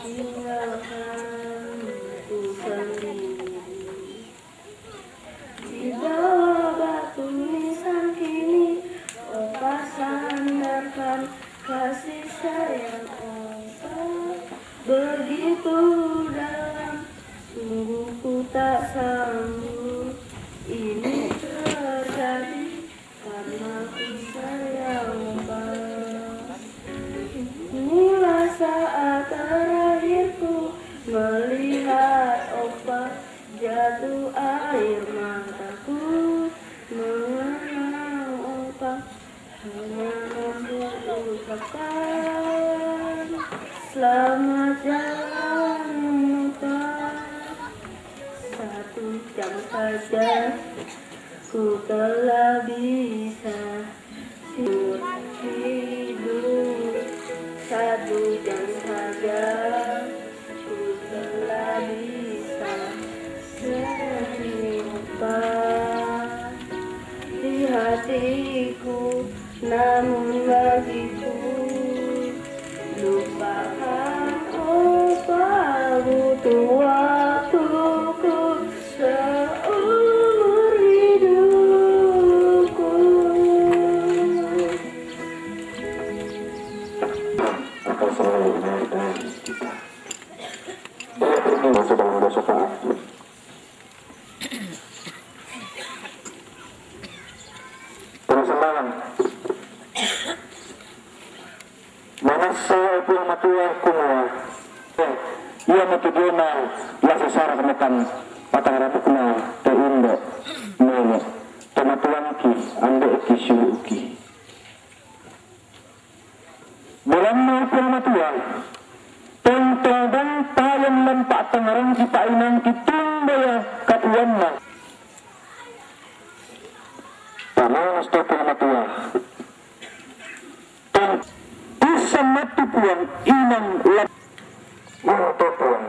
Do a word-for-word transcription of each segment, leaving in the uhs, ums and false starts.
Tinggalkanku sendiri di bawah batu nisan kini. Opa sandarkan kasih sayang Opa begitu dalam. Sungguh ku tak sanggup ini terjadi karena ku sayang Opa. Inilah saat terakhirku melihat Opa, jatuh air mataku mengenang Opa. Hanya mampu ucapkan selamat jalan Opa. Satu jam saja ku telah bisa hidup. Satu jam saja ku telah bisa senyum Opa di hatiku. Namun bagiku, lupakan Opa butuh waktuku seumur hidupku. Akan selalu menyayangi kita. Dia pergi masuk dalam dosa taat. Terus sembahyang. Manassa Puang Matua kumua, ia matu diona la sisara mekan patangarabukna te indo, nene, te matuangki, andeki, siuluki. Belanna Puang Matua, tongtong dang payan lan pa'tangngarangki pa'inangki tumba ia kapuanna. Pamalas to Puang Matua. Tong pissan matu Puang inang lan. Ia to Puang,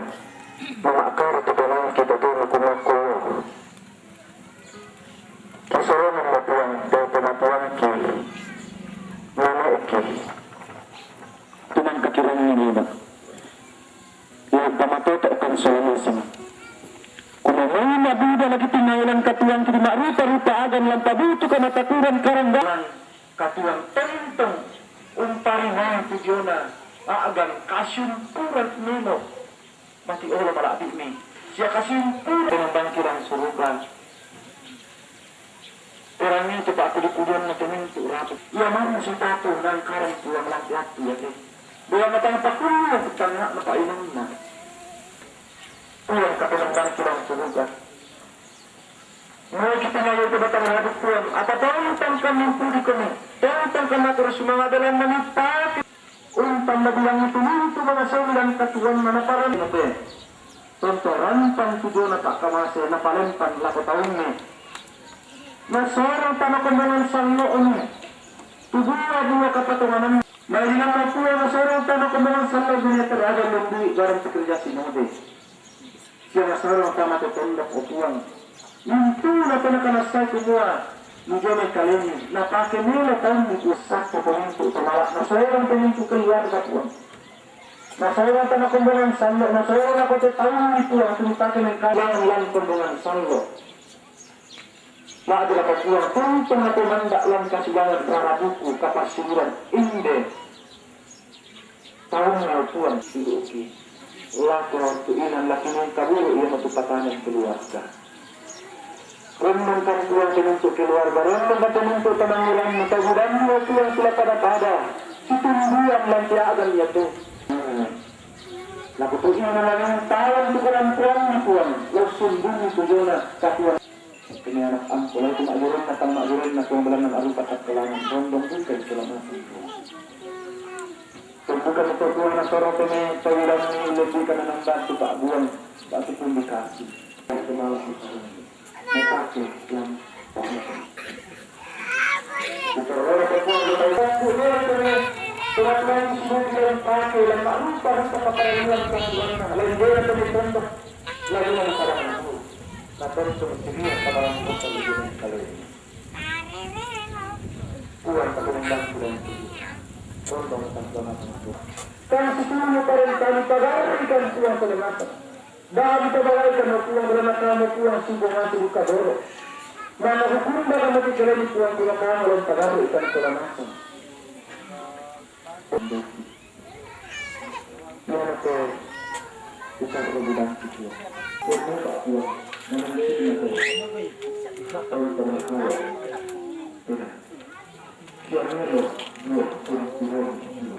mamakkada tu penangki totonu kumakko. Kasoronganna Puang, tau penatuangki, name'ki. Tumangka kirangngi lino. Lao pamatoto'kan sola naseng. Kumamai mabuda lagi tingayolan katuangki di ma'rupa-rupa agan lampa butuka matakurang karang katuang tontong umparinai tu diona agan kasiumpuran nino. Mati olo mala'bi'mi sia kasimpuru dengan bangkirang suruga. Perangi cepa' kudi-kudianna temintu ratu. Ia manna sipatu nangkarang Puang laki-laki ia te. Belanna tang pakullu tangnga'na pa'inanna. Puang kapenang bangkirang suruga. Muji pingayo ke batang radu Puang, apa tongtong kami pudi kami, tongtong kami atur sumanga belanna mipake. Umpan nabilangi tumintu mangasau dan katuanna naparan nape. Tonto rampang tu diona pakkamase napalempang lako taunni. Nasorong tana kombongan sallo'ni. Tu dua-dua kapatonganan. Mairinganna Puang nasorong tana kombongan sallo dunia terhadap lebih barang pekerja sinode. Sia nasarang tama te tondok, o Puang. Mimpu'na to nakanassai kumua, mujamai kalemi, napake melo taunni Puang. Sappo pemintu to mala, nasorang pemintu keluarga Puang. Nasorang tana kombongan sallo, nasorang ako te taunni Puang, tu nipake mengkalangan lan kombongan sallo. Ma'dila Puang, tongtong napemanda lan kasibangan rara buku, kapasiran, inde. Taunna Puang sidu'ki. Lako tu inang laki mengkaburu ia matu patanan keluarga. Rondongkan Puang pemintu keluarga, rondongkan pemintu tamangiranna, tau gudanna Puang sila pada-pada. Situnduan lan tiagan ia tu. Lako tu inang laki mengtalan tu perempuan ni Puang, lo sundungi tu jona katuan. Kene anak ampo, lao tu ma'jurenna, tang ma'jurenna, Puang belanna ma'rupa takkalangan, rondong bukai keselamatan. Pembuka mito Puang nasoro kene, taulanni lebih kana nambatu pa'buang, batu pun dikasih. Kemala kita ini. Mepake yang Diperoleh Puang di dalam Puang kene, peraturan sudah dipakai dan ma'rupa-rupa kaparaluan katuanna, lain dia kene pondok. Lalu yang salah aku, na tontu mesti dia kabarang kota lebih kali. Tuhan tak undang sudah itu. Tonton tak undang aku. Kan sepuluh Tagarru' ikan Puang Kalimantan. Da'abi tabalai ikan Puang, karna ka'am Puang subo masi duka boro. Na nahukum ba ka'am mati kaleni Puang, karna ka'am tagarru' ikan Kalimantan. Tiada ko ucap lebih dan kecil. Tiada tak Puang, namun sini ko. Kalau pernah kau, tidak. Tiada lo, dua, kurang, kurang, kurang.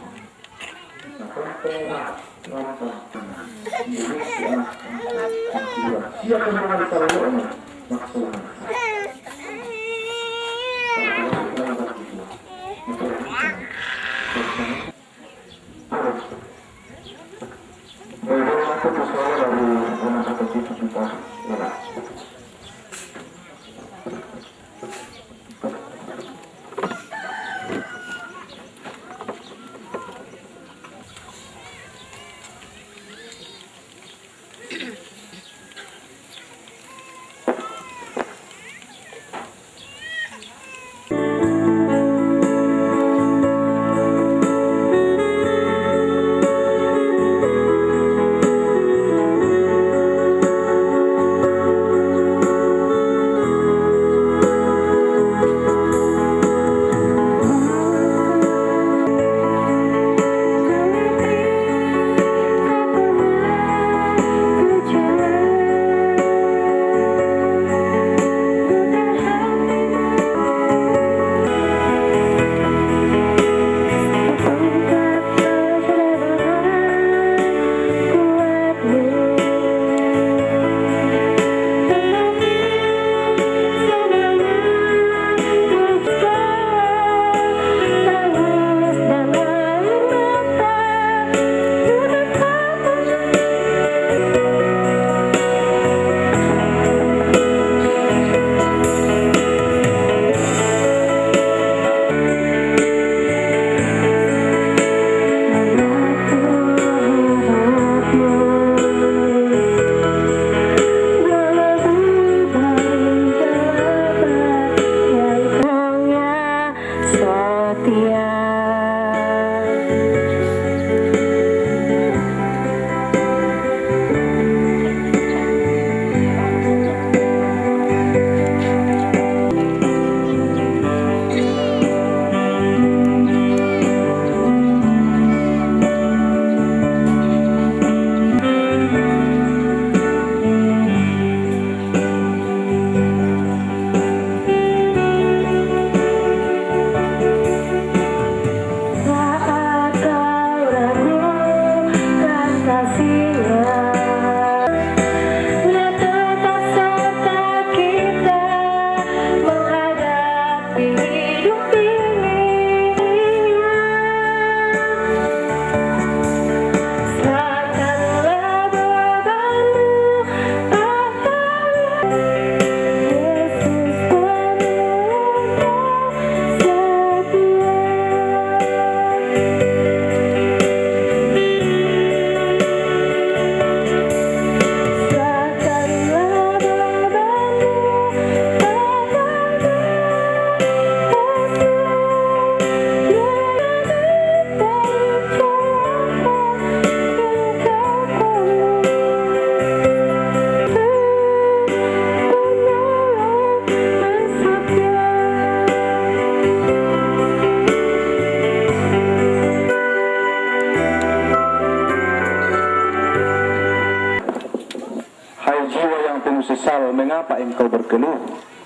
Hai jiwa yang penuh sesal, mengapa engkau berkeluh?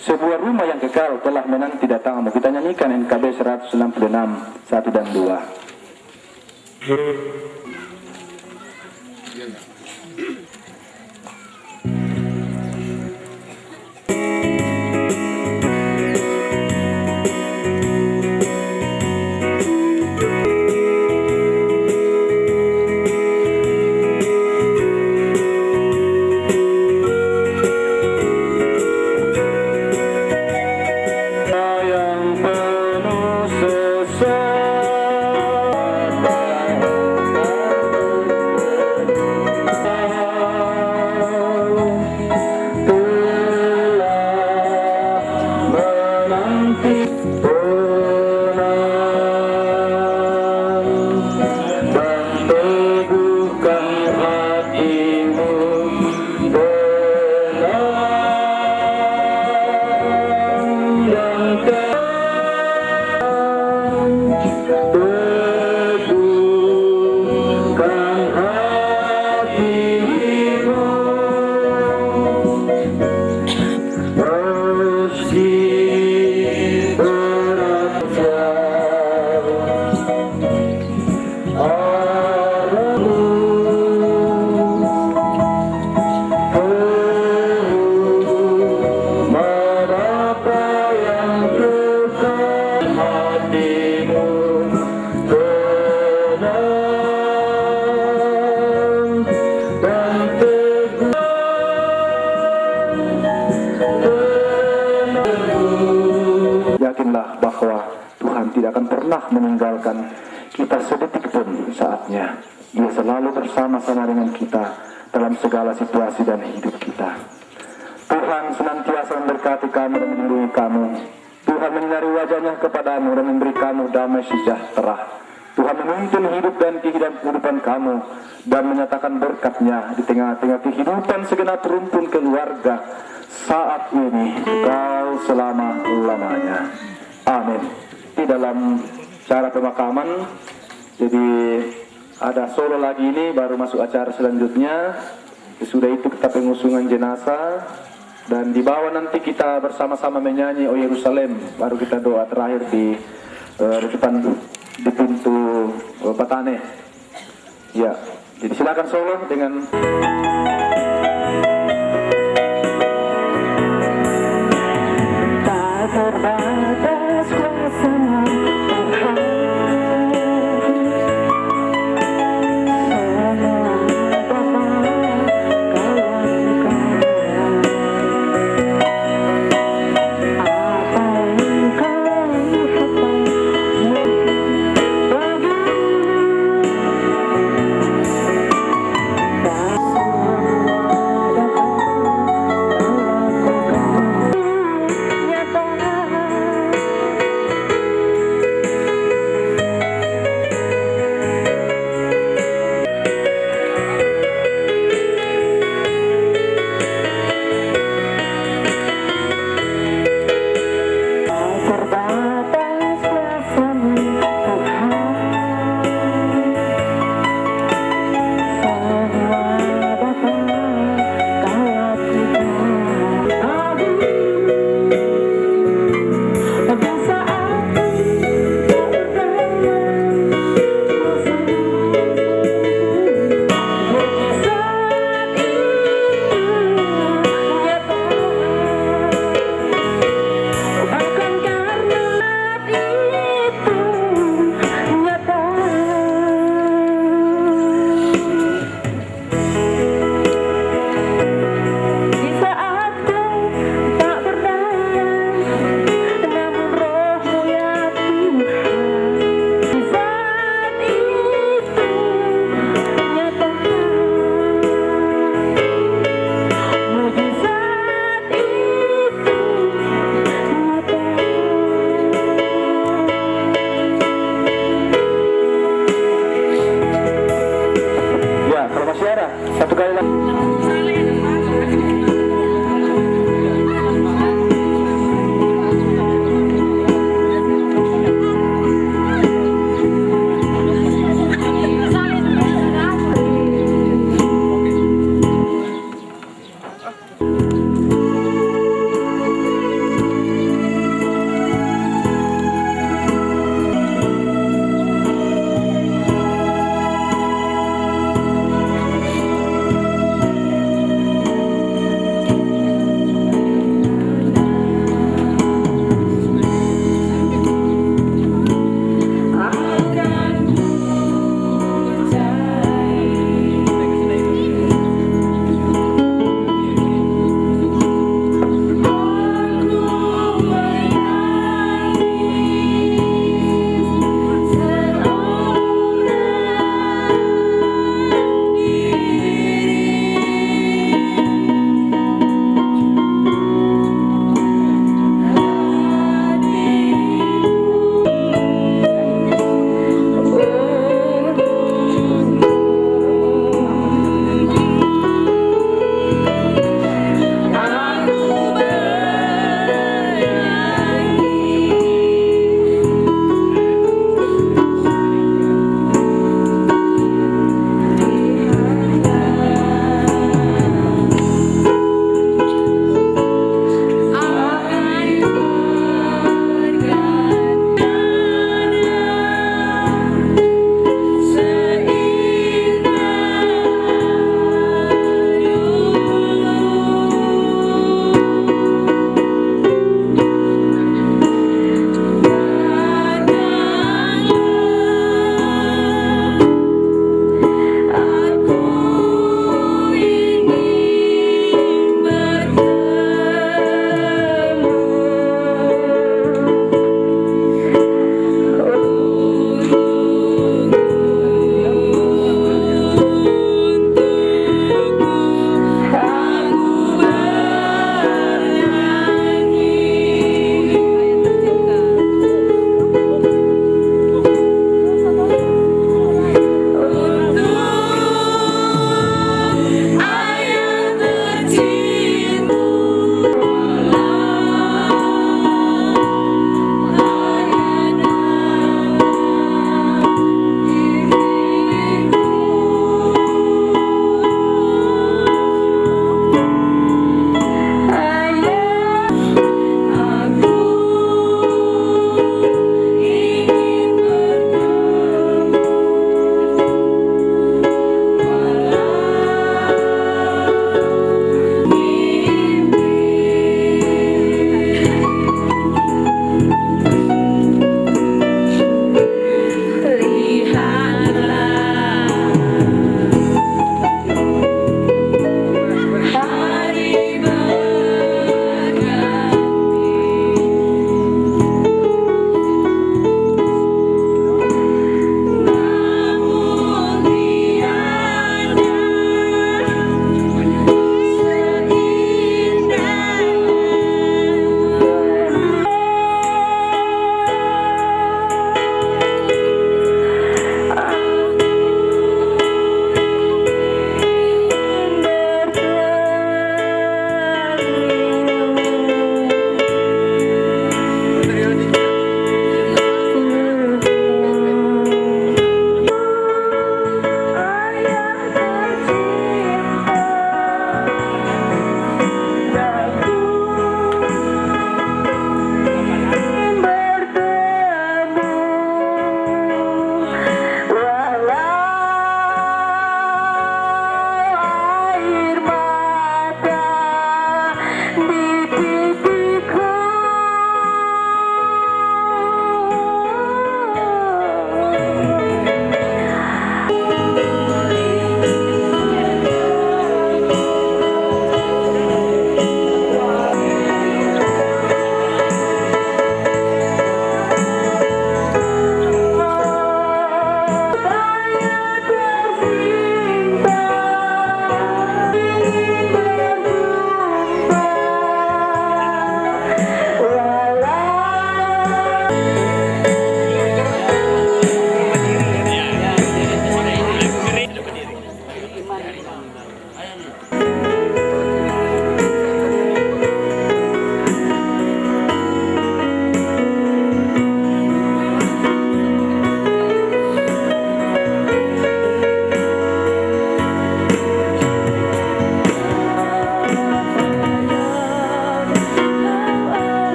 Sebuah rumah yang kekal telah menanti datangmu. Kita nyanyikan N K B seratus enam puluh enam, satu dan dua. Yakinlah bahwa Tuhan tidak akan pernah meninggalkan kita sedetik pun saatnya. Ia selalu bersama-sama dengan kita dalam segala situasi dan hidup kita. Tuhan senantiasa memberkati kamu dan melindungi kamu. Tuhan menyinari wajahnya kepadamu dan memberi kamu damai sejahtera. Tuhan menuntun hidup dan kehidupan kamu dan menyatakan berkatnya di tengah-tengah kehidupan segenap rumpun keluarga saat ini kekal selama-lamanya. Amin. Di dalam cara pemakaman, jadi ada solo lagi ini, baru masuk acara selanjutnya. Sesudah itu kita pengusungan jenazah, dan di bawah nanti kita bersama-sama menyanyi O Yerusalem, baru kita doa terakhir di eh, di depan, di pintu eh, Patane. Ya, jadi silakan solo dengan. Tak terbatas kuasa-Mu, Tuhan. Semua dapat Kau lakukan. Apa yang Kau lihat baik bagi Ya, kalau masih ada, satu kali lagi.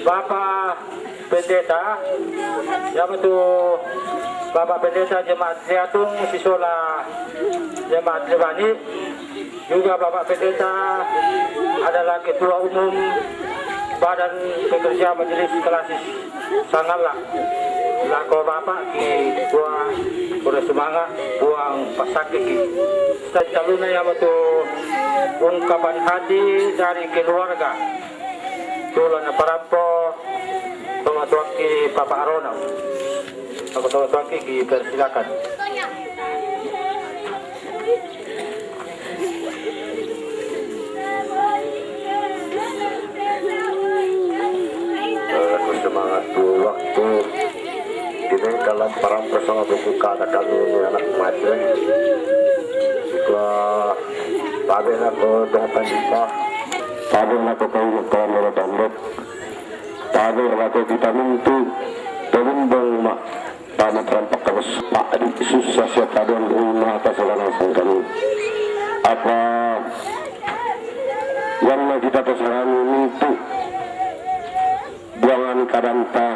Bapak Pendeta, yaitu Bapak Pendeta Jemaat Liatung, sisola Jemaat Lebani, juga Bapak Pendeta adalah Ketua Umum Badan Pekerja Majelis Klasis Sangalla. Lako Bapak ki kua, kura sumanga, Puang pasakiki. Selanjutnya yaitu ungkapan hati dari keluarga. Tulan parampo, tomatuakki Papa Arona. Aku tomatuakki, dipersilakan. Aku semangat tu waktu ini dalam parampo sama buku kada kami ini anak matre. Kua tabe nako dong pandita. Tabe nako kayu kamera tandok. Tabe nako kita mintu. Tolong dong mak. Tama terampak kabus pak di susah sia tabe rumah atas sana sangkami. Apa yang mau kita terserah mintu. Buangan kadanta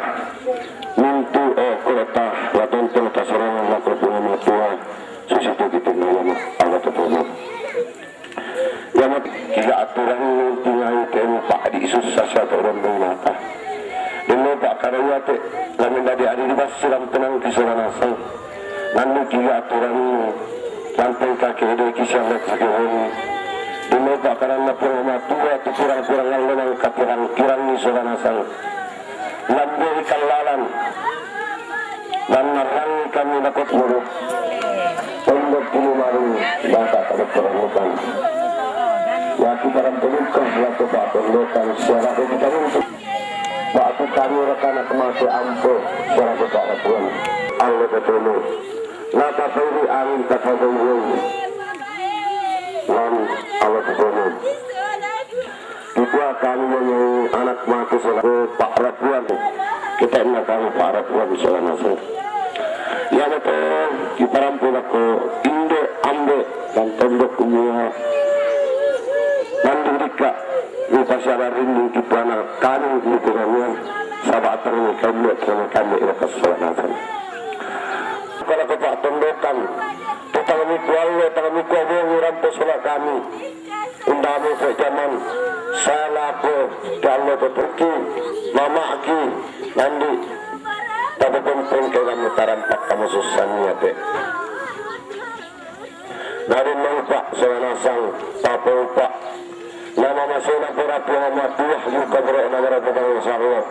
mintu, eh, kureta, laton pun kasorongan lako Puang Matua, susi tu kita ngayam Allah tetolong. Yang kiga aturan mintu ngai kemu pak di susah sia tabe rumah atas. Demo pak karaya te, lamin dadi adi di basi lampenang kisah nasang. Nanu kiga aturan sampai kake ide kisah lek sakehoni. Demo pak karana Puang Matua tu kurang-kurang ngalonang katirang-kirang ni soranasang. Lambe ikan lalan. Dan marang kami dapat guru. Pondok Gunung Maru, bangsa pada perangutan. Wakil barang pelukan, wakil pak pondokan, suara kita untuk. Waktu kami rekanak mati ampuh, suara kita rapuan. Allah ketemu. Nata sauri angin kata sauri. Lan Allah ketemu. Kita kami yang anak mati selaku pak rapuan. Kita nak kami pak rapuan selama saya. Ya betul, kita rampun aku indo ambe dan tondok umur. Nanti dika, kita sadar ini kita anak kami di pengamuan. Sabatang ini kami, kami, kami, ya, kesalahan. Kalau kita tondokan, kita kami kuala, kita kami kuala, orang pesola kami. Undamu pe jaman, salako, dalo pepuki, mamaki, nandi, tapi penting ke kamu tarampak kamu susah niate. Dari maupa, soranasang, papa upa. Nama masena pura pura matuah, yuka bro, nama rabu bang sarlo.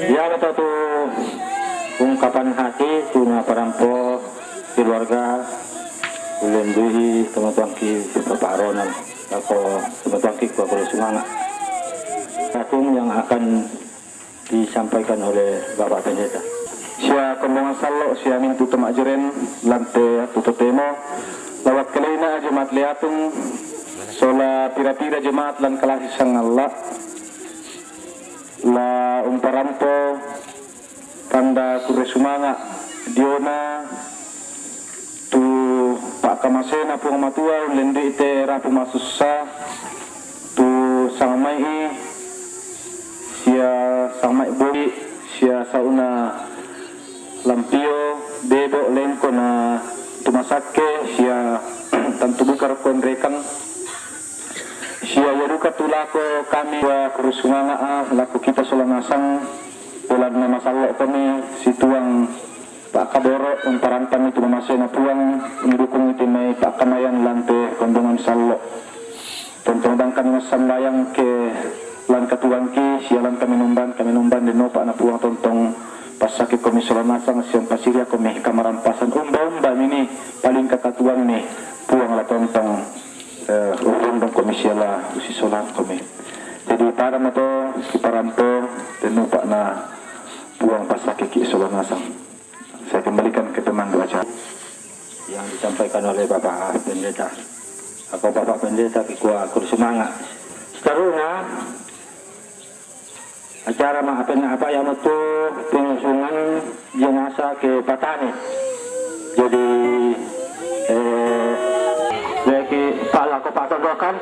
Ya, kata tu ungkapan hati, tuna parampo keluarga, ulendui, teman tuangki, bapak Ronan, aku teman tuangki, aku boleh semangat. Aku yang akan disampaikan oleh Bapak Pendeta. Sia kombongan sallo, sia mintu tomak jeren, lante tu totemo, lawat kaleina jemaat Leatung, sola pira-pira jemaat lan kalasi sangalla, la umparampo tanda kurre sumanga diona tu pakkamasena Puang Matua, ullendu'i te rapu masussa, tu sangmai'i, sia sangmai boli, sia sauna lampio, bebo, lengko na tu masakke, sia tantu buka rokko rekang, sia ia duka tu lako kami wa kurusunganga, ah, lako kita sola nasang, polanna masallo kami situang Pak Kaboro, umparampanni tu mamasena Puang, mendukung itu mai Pak Kamayan lante rombongan sallo. Tontong dangkan massambayang ke lan katuangki, sia lan kami nomban, kami nomban den nopa na Puang tontong passake komi sola nasang, siang pasiria komi kamarampasan umba-umba mini paling kakatuang ni Puang la tontong, eh, urundong komi siala usisolang komi. Jadi pada mato kiparampo den nopa na Puang passake ki sola nasang. Saya kembalikan ke pemandu acara yang disampaikan oleh Bapak Pendeta. Aku Bapak Pendeta kikua kudu semangat. Seterusnya acara maafin apa yang itu pengusungan jenazah ke Patani. Jadi eh, Kok pasang vokal?